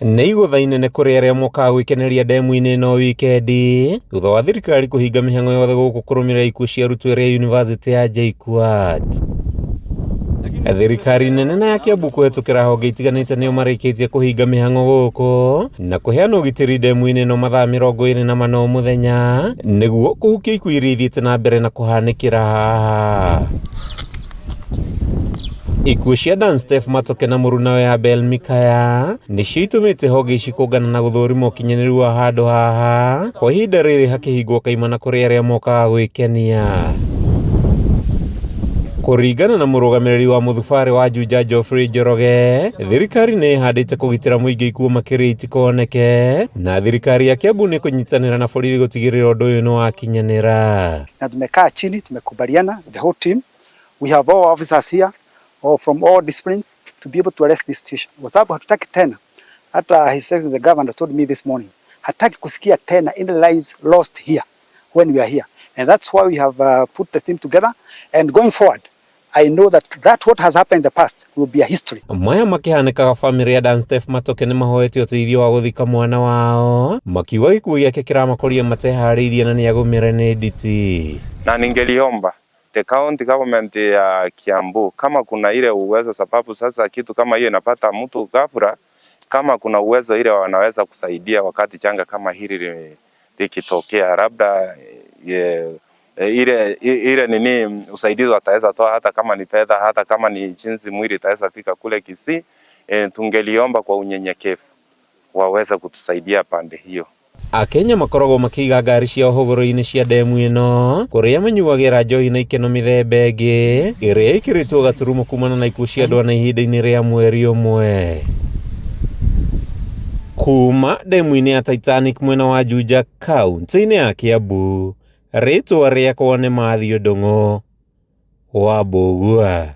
Nĩ igũtha inene kũrĩ arĩa mokaga gwĩkeneria ndemu-inĩ ĩno wikendi thutha wa thirikari kũhinga mĩhang'o yothe gũkũ kũrũmĩrĩra ikuũ cia arutwo erĩ a yunivasĩtĩ ya JKUAT. Thirikari nene na ya Kiambu kũhetũkĩra honge itiganĩte nĩo marĩkĩtie kũhinga mĩhang'o gũkũ na kũheana ũgitĩri ndemu-inĩ ĩno mathaa 24 o mũthenya nĩguo kũhukia ikuũ iria ithiĩte na mbere na kũhanĩkĩra haha. Ikuũ cia Dan Steph Matoke na mũrunawe Abel Mikaya nĩcio itũmĩte honge ici kũngana na gũthũrima ũkinyanĩru wa handũ haha kwa ihinda rĩrĩ hakĩhingwo kaimana kũrĩ arĩa mokaga gwĩkenia. Kũringana na mũrũgamĩrĩri wa mũthubarĩ wa Juja Geoffrey Njoroge, thirikari nĩ ĩhandĩte kũgitĩra mũingĩ ikuũ makĩria itikoneke na thirikari ya Kiambu nĩ kũnyitanĩra na borithi gũtigĩrĩra ũndũ ũyũ nĩ wakinyanĩra. Na tumekaa chini, tumekubaliana the whole team. We have all officers here or from all disciplines to be able to arrest this situation. Kwa sababu hatutaki tena, hata His Excellency the Governor told me this morning, hataki kusikia tena any lives lost here when we are here. And that's why we have put the team together and going forward I know that what has happened in the past will be a history. Maya makĩhanĩkaga bamĩrĩ ya Dan Steph Matoke nĩ mahoete ũteithio wa gũthika mwana wao makiuga gĩkuũ gĩake kĩramakoria mateharĩirie na nĩagũmĩre nĩ nditi. Na ningeliomba the county government ya Kiambu kama kuna ile uwezo, sababu sasa kitu kama hiyo inapata mtu ghafla, kama kuna uwezo ile wanaweza kusaidia wakati janga kama hili likitokea, labda ile nini usaidizi wataweza toa, hata kama ni fedha, hata kama ni jinsi mwili itaweza fika kule Kisii. Tungeliomba kwa unyenyekevu waweze kutusaidia pande hiyo. Akenya makoragwo makĩiga ngari ciao hũgũrũ-inĩ cia ndemu ĩno kũrĩa manyuagĩra njohi na ikeno mĩthemba ĩngĩ ĩrĩa ĩkĩrĩtwo gaturumo kumana na ikuũ cia andũ ana ihinda-inĩ rĩa mweri ũmwe. Kuma ndemu-inĩ ya Titanic mwena wa Juja kaunti-inĩ ya Kiambu, rĩtwa rĩakwa nĩ Matthew Ndung'u wa Mbũgua.